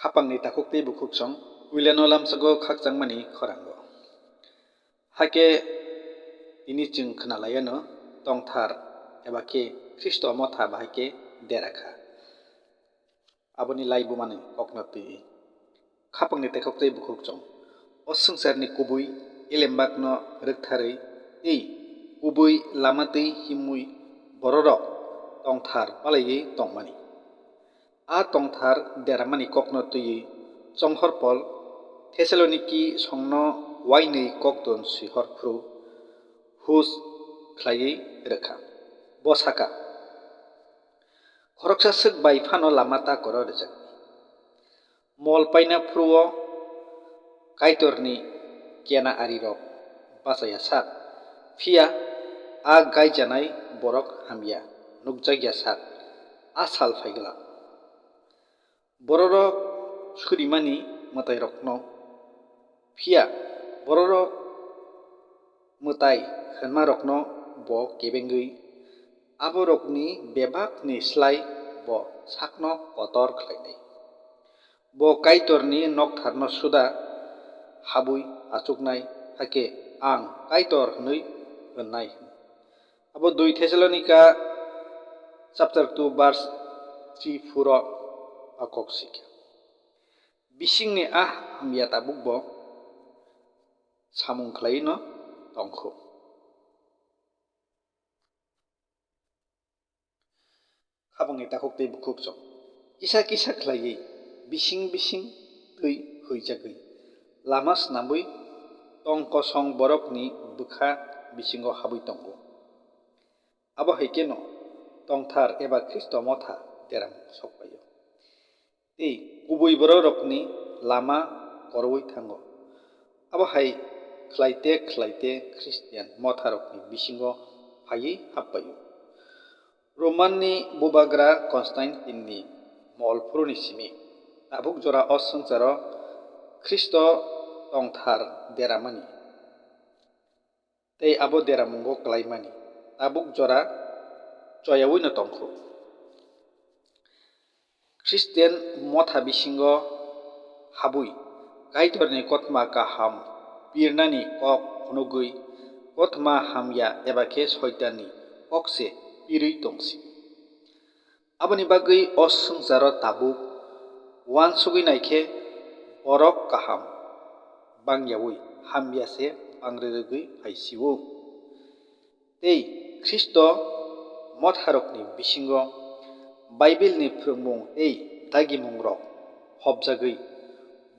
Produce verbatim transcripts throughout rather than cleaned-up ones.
Khapangni takhuk tei bukhuksong, puilano lamsago khakchangmani khorango. Hakhe tini chwng khwnalaiano tongthar eba khe Khristo motha bahai khe dera kha. Aboni laibumani kokno twi khapangni takhuk tei bukhuksong. O swngcharni kubui elembakno rwktharwi tei kubui lama twi himwi bororok tongthar palaiwi tongmani. A tongthar deramani kokno twiwi chonghor Pol Thessaloniki songno uainwi kokdon swihor phuru hus khlaiwi rwkha. Bo sakha, khoroksa swk bai phano lama takoro rwjakdi. Mol paina phuru-o Kaitorni kena arirok bachaya sak, phiya a gaijanai borok hamya nukjakya sak, a sal phai glak. Bororok surimani mwtairokno, phiya bororok mwtai hwnmarokno bo kebengwi aborokni bebakni slai bo sakno kotor khlainai. Bo Kaitorni noktharno suda habwi achuknai, hakhe ang Kaitor hwnwi hwnnai. Abo dui Thessalonika chapter two verse three phuro a kok sikha. Bisingni a hamya tabukbo samung khlaino tongkhu. Khapangni takhuk tei bukhuksong kisa kisa khlaiwi bising bising twi huijagwi lama snamwi tong kosong borokni bwkha bisingo habwi tongo. Abo hai kheno tongthar eba Khristo motha deram sokpaio. Tei kubui bororokni lama koroi thango. Abo hai khlaite khlaite Khristian motharokni bisingo phaiwi happaio. Romanni bubagra Constantine-ni mol phuruni simi tabuk jora o swngcharo Khristo tongthar deramani. Tei abo deramungo klaimani tabuk jora choyawino tongkhu. Khristian motha bisingo habwi Kaitorni kothoma kaham pirnani kok phunugwi kothoma hamya eba khe Soitanni kok se pirwi tongsi. Aboni bagwi o swngcharo tabuk uansugwi naikhe borok kaham bangyawi hamya se bangrwrwgwi phaisio. Tei Khristo motharokni bisingo Baibelni phrwngmung tei dagimungrok hopjagwi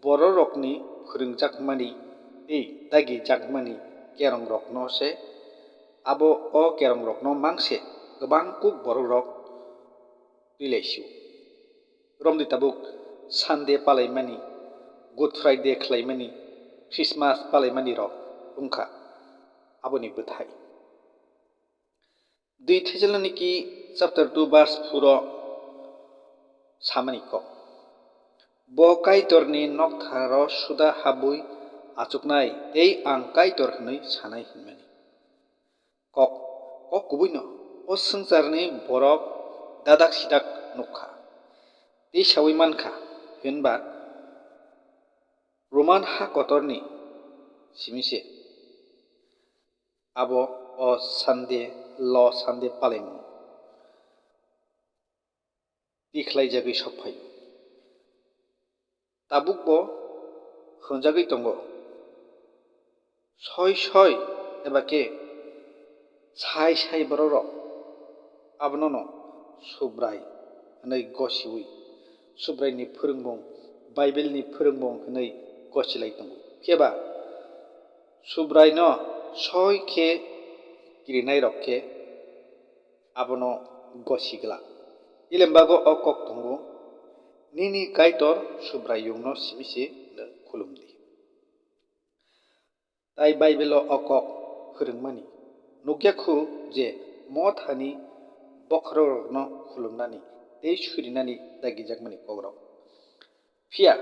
bororokni phwrwngjakmani tei dagijakmani kerongrokno se abo o kerongrokno mangse kwbang kuk bororok twilaisio. Romdi tabuk Sunday palaimani, Good Friday khlaimani, Christmas palaimanirok wngkha aboni bwthai. Dui Thessaloniki chapter two verse four o samani kok. Bo Kaitorni noktharo suda habwi achuknai tei ang Kaitor hwnwi sanai hinmani. Kok, kok kubuino o swngcharni borok dadak sidak nukha. Tei saui mankha, hwnba Roman ha kotorni simi se abo o Sunday, lo Sunday palaimung tikhlaijagwi sokphaio. Tabukbo hwnjagwi tongo, soi soi eba khe sai sai bororok abonono Subrai hwnwi gosiwi, Subraini phwrwngmung, Baibelni phwrwngmung hwnwi gosilai tongo. Phiya ba Subraino soi khe kirinairok khe abono gosi glak. Elembago o kok tongo, "Nini Kaitor Subraiyungno simi se nwng khulum di." Tai Baibelo o kok phwrwngmani nukya khu je mothani bokhorokrokno khulumnani tei surinani dagijakmani kokrok. Phiya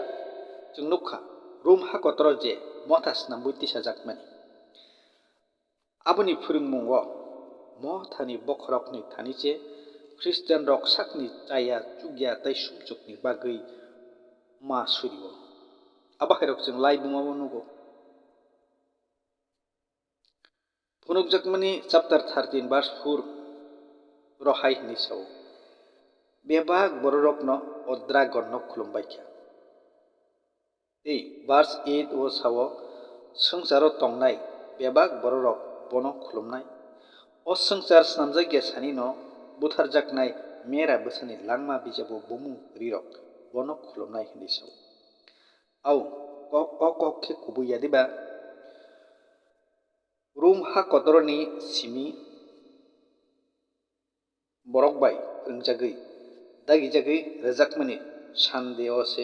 chwng nukha, Rum hakotoro je motha snambwi tisajakmani. Aboni phwrwngmungo mothani bokhorokni thani se Khristianrok sakni chaya chukya tei sumsokni bagwi ma surio. Abo hai rok chwng laibuma o nugo. Phunukjakmani chapter thirteen verse four ro hai hwnwi sao, "Bebak bororokno o dragon no khulumbai kha." Tei verse eight o sao, "Swngcharo tongnai bebak bororok bono khulumnai. O swngchar snamjakya sanino butharjaknai mera bwsani langma bijabo bumung rirok bono khulumnai," hwnwi sao. Au, kok, o kok khe kubui ya diba? Rum ha kotorni simi borok bai phwrwngjagwi, dagijagwi rwjakmani Sunday o se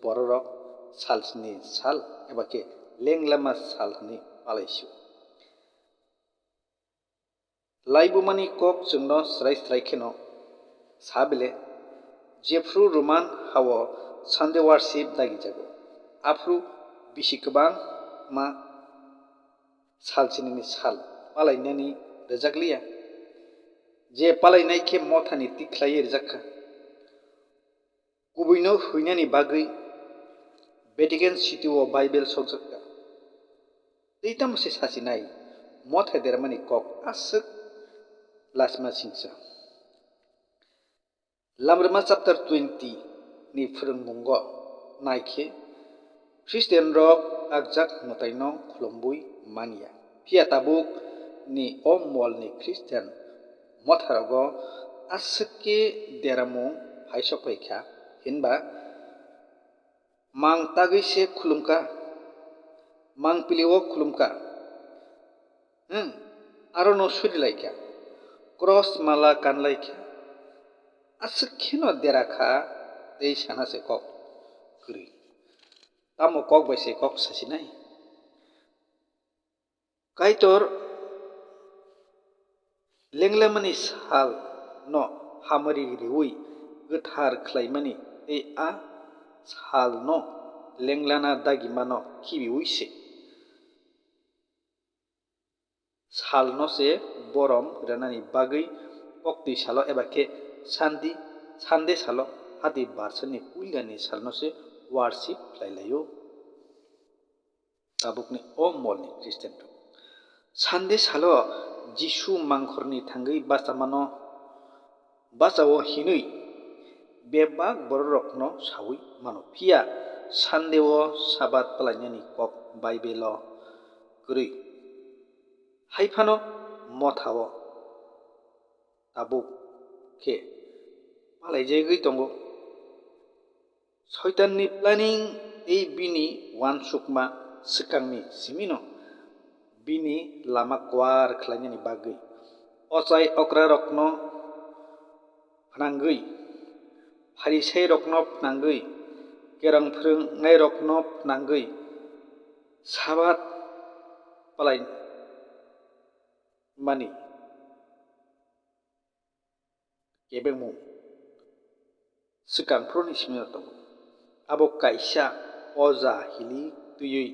bororok salsni sal eba khe lenglama sal hwnwi palaisio. Laibumani kok chwngno srai srai kheno sa bile, jephru Roman hao Sunday worship dagijago, aphru bisi kwbangma salchinini sal palainani rwjakliya. Je palainai khe mothani tikhlaiwi rwjak kha. Kubuino huinani bagwi Vatican City o Bible sokjak kha. Tei tamo se sasinai, mothai dermani kok aswk lasma singsa. Lamrwma chapter twenty ni phwrwngmungo naikhe, Christian rok kakjak mwtaino khulumbui manya. Phiya tabuk ni o mol ni Christian motharogo aswk khe deramung hai sok phai kha, hinba mang tagwi se khulumkha, mang pili o khulumkha, hmm, aro no suri lai kha, cross mala kan lai kha, aswk kheno dera kha tei sana se kok kwrwi. Tamo kok bai se kok sasinai. Kaitor lenglemani sal no hamari riwi kwthar khlaimani tei a sal no lenglana dagimano khibiwi se sal no se borom rwnani bagwi koktwi salo eba khe sandi, Sunday salo hati barsani puilani sal no se worship khlai laio. Tabukni o molni Christian rok Sunday salo Jisu mangkhorni thangwi bachamano bachao hinwi bebak bororokno saui mano. Phiya Sunday o Sabat palainani kok Bible o kwrwi. Hai phano mothao tabuk khe palaijagwi tongo. Soitanni planning tei bini uansukma swkangni simino bini lama kuar khlainani bagwi ochai okrarokno phnangwi, Pharisairokno phnangwi, kerong phrwngnairokno phnangwi Sabat palaimani kebengmung swkang phuruni simi tongo. Abo kaisa oja hili twiwi,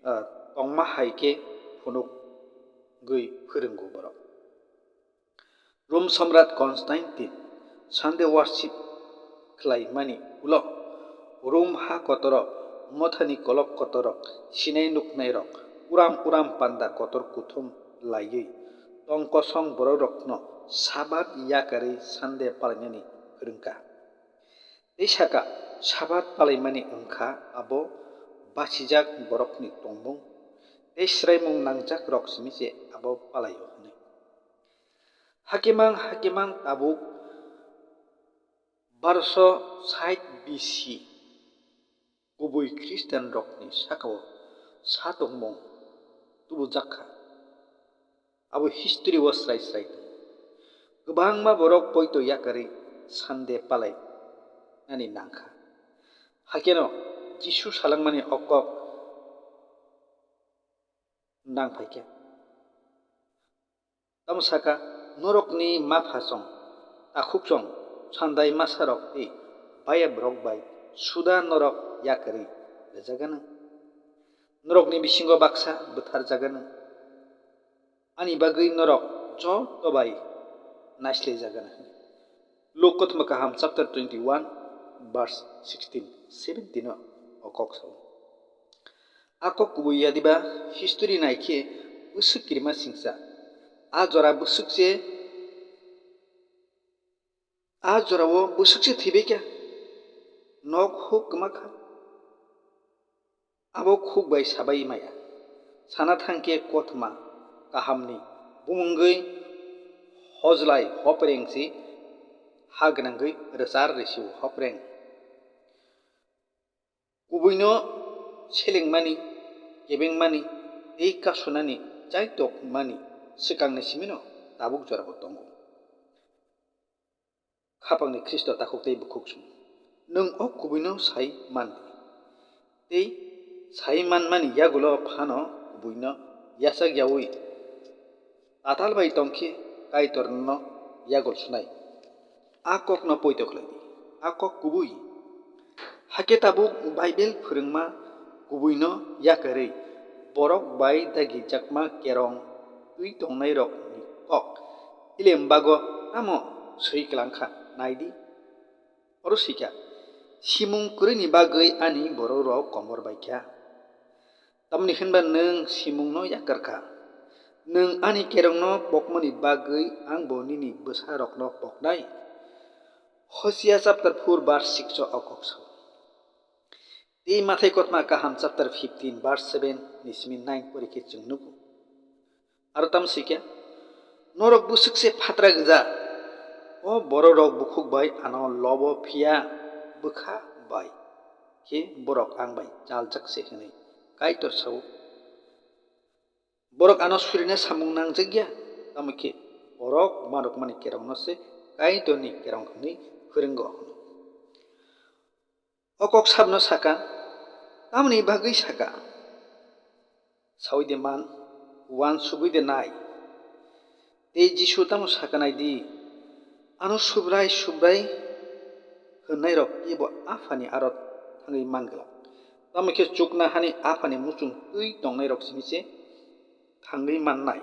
ah, tongma hai khe phunukgwi phwrwngo borok. Rom Samrat Constantine Sunday worship khlaimani ulo Rom ha kotoro mothani kolok kotorok sinai nuknairok uram uram panda kotor kuthum laiwi tong kosong bororokno Sabat yakarwi Sunday palainani phwrwngkha. Tei saka, Sabat palaimani wngkha abo bachijak borokni tongmung tei swraimung nangjak rok simi se abo palaio hwnwi. Hakimang hakimang tabuk barosho sait B C kubui Christian rokni sakao sa tongmung tubujak kha. Abo history o srai srai tongo. Kwbangma borok poito yakarwi Sunday palai nani nangkha. Hakeno Jisu salangmani o kok nang phaikha. Tamo saka, norokni maphasong, takhuksong, sandai masarok tei bayabrok bai suda norok yakarwi rwjagano. Norokni bisingo baksa butharjagano. Ani bagwi norok joto bai naislaijagan hwnwi. Luk kothoma kaham chapter twenty-one verse sixteen. seventeen o o kok sao. A kok kubui ya diba history nai khe bwswk kirima singsa. A jora bwswk se, a jorao bwswk se thwibai kha. Nok huk kwma kha. Abo khuk bai sabai maya. Sana thang khe kothoma kahamni bumungwi hojlai hopreng si ha gwnangwi rwchar risiu hopreng. Kubuino selengmani, kebengmani tei kasunani chaitok mani swkangni simino tabuk jorabo tongo. Khapangni Khristo takhuk tei bukhuk chwng. Nwng o kubuino sai man di. Tei sai manmani yagulo phano kubuino yachak yaui tatal bai tongkhe Kaitor nono yagul sunai. A kokno poito khlai di. A kok kubui. Hakhe tabuk Bible phwrwngma kubuino yakarwi borok bai dagijakma kerong twi tongnairokni kok Ilembago tamo swi kwlang kha? Nai di. Oro swi kha, simung kwrwini bagwi ani bororok komor bai kha. Tamni hwnba nwng simungno yakar kha. Nwng ani kerongno pokmani bagwi ang bo nini bwsarokno poknai. Hosea chapter four verse six o o kok sao. Tei Mathai Kothoma Kaham chapter fifteen verse seven ni simi nine pori khe chwng nugo. Aro tamo swi khe, norok bwswk se phatra gwja, o bororok bukhuk bai ano lobo, phiya bwkha bai khe borok ang bai chaljak se hwnwi Kaitor sao. Borok ano surina samung nangjak ya, tamo khe borok manrwkmani kerongno se Kaitorni kerong hwnwi phwrwngo hwno. O kok sabno saka, tamoni bagwi saka? Saui de man, uansugui de nai. Tei Jisu tamo saka nai di, ano Subrai, Subrai hwnnairok kebo Aphani aro thangwi man glak. Tamo khe chuknohani Aphani muchung twi tongnairok simi se thangwi mannai.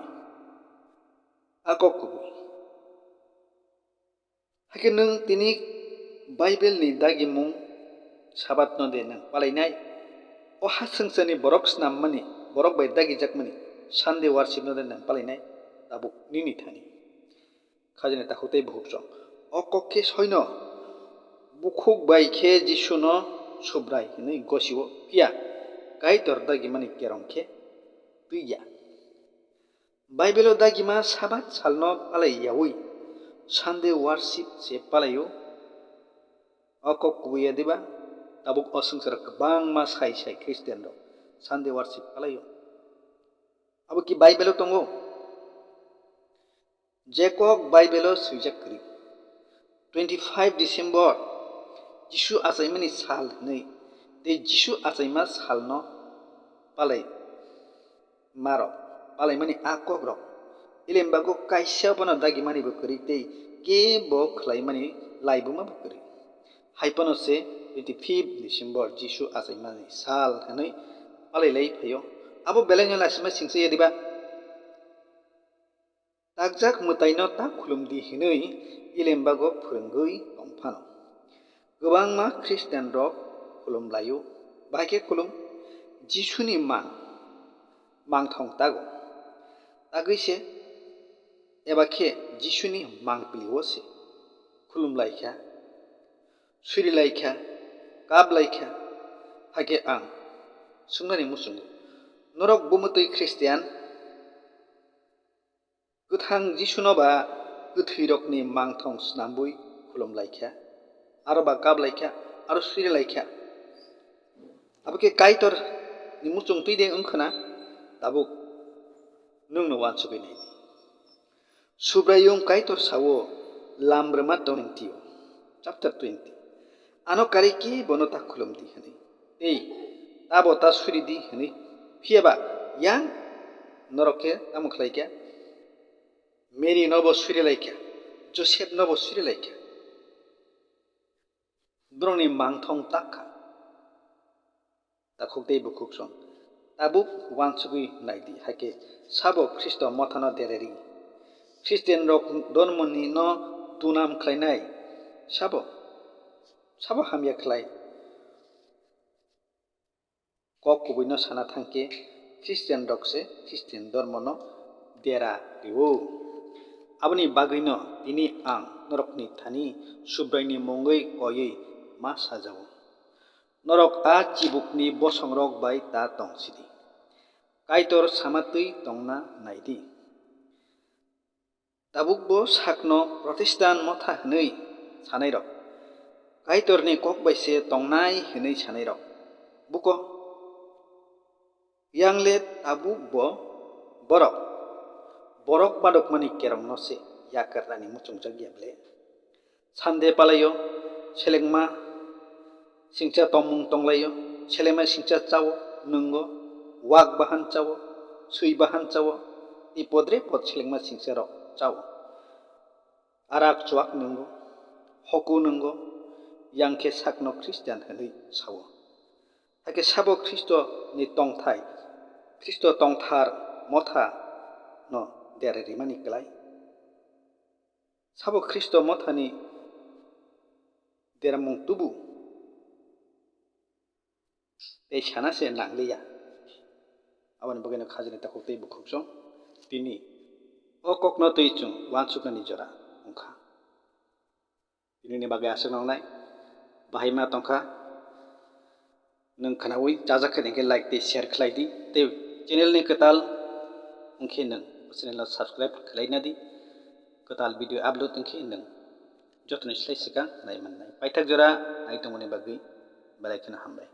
A kok kubui. Hakhe nwng tini Bible ni dagimung Sabat no de nwng palainai? O ha swngcharni borok snammani, borok bai dagijakmani Sunday worship no de nwng palainai? Tabuk nini thani. Khajani takhuk tei bukhuk chwng. O kok khe soino, bukhuk bai khe Jisu no Subrai hwnwi gosio, phiya Kaitor dagimani kerong khe twi ya. Bible-o dagima Sabat salno palai yaui Sunday worship se palaio. O kok kubui ya diba? Tabuk o swngcharo kwbangma sai sai Christian rok Sunday worship palaio. Abo ki Bible-o tongo? Je kok Bible-o swijak kwrwi, twenty five December Jisu achaimani sal hwnwi tei Jisu achaima salno palai marok, palaimani a kokrok. Elembago kaisa bono dagimanibo kwrwi tei kebo khlaimani laibumabo kwrwi. Hai phano se twenty fifth December Jisu achaimani sal hwnwi palai lai phaio. Abo belaino laisima singsa ya diba? Takjak mwtaino ta khulum di hwnwi Elembago phwrwngwi tong phano. Kwbangma Christian rok khulum laio. Bahai khe khulum, Jisuni mang, mangthong tago. Tagwi se, eba khe Jisuni mang pilio se khulum lai kha, suri lai kha, kap lai kha. Hakhe ang swngnani muchungo, norok bumutwi Christian? Kwthang Jisuno ba kwthwirokni mangthong snambui khulum lai kha, aro ba kap lai kha, aro suri lai kha. Abo khe Kaitorni muchung twi de wng khwna? Tabuk nwngno uansugwi nai di. Subraiyung Kaitor sao, Lamrwma twenty o, chapter twenty, ano karwi khe bono ta khulum di hwnwi. Tei tabo ta suri di hwnwi. Phiya ba yang norok khe tamo khlai kha? Mary nobo suri lai kha, Joseph nobo suri lai kha. Borokni mangthong tak kha. Takhuk tei bukhuk song tabuk uansugwi nai di, hakhe sabo Khristo mothano dereri? Christian rok dormoni no dunam khlainai sabo? Sabo hamya khlai? Kok kubuino sana thangkhe Christian rok se Christian dormono dera rio. Aboni bagwino tini ang norokni thani Subraini mungwi koiwi ma sajao. Norok a chibukni bosongrok bai ta tong sidi. Kaitor sama twi tongna naidi. Tabukbo sakno Protestant motha hwnwi sanairok, Kaitorni kok bai se tongnai hwnwi sanairok, buko yangle tabukbo borok, borok badokmani kerongno se yakarnani muchungjak ya ble? Sande palaio, selengma singcha tongmung tonglaio, selengma singcha chao, nwngo, wak bahan chao, swi bahan chao, tei podre pod selengma singcha rok chao. Arak chuak nwngo, hoku nwngo, yang khe sakno Christian hwnwi sao. Hakhe sabo Khristo ni tongthai, Khristo tongthar motha no dera rimani klai? Sabo Khristo mothani deramung tubu tei sana se nangliya. Aboni bagwino khajani takhuk tei bukhuk chwng tini o kokno twi chwng uansuknani jora wngkha. Tinini bagwi aswk nangnai bahai ma tongkha. Nwng khwnaui chajak khe hwnkhe like tei share khlai di, tei channel ni kwtal wngkhe nwng o channel no subscribe khlai na di. Kwtal video upload wngkhe nwng jotoni slai swkang nai mannai. Paithak jora nai tongmani bagwi belai kheno hambai.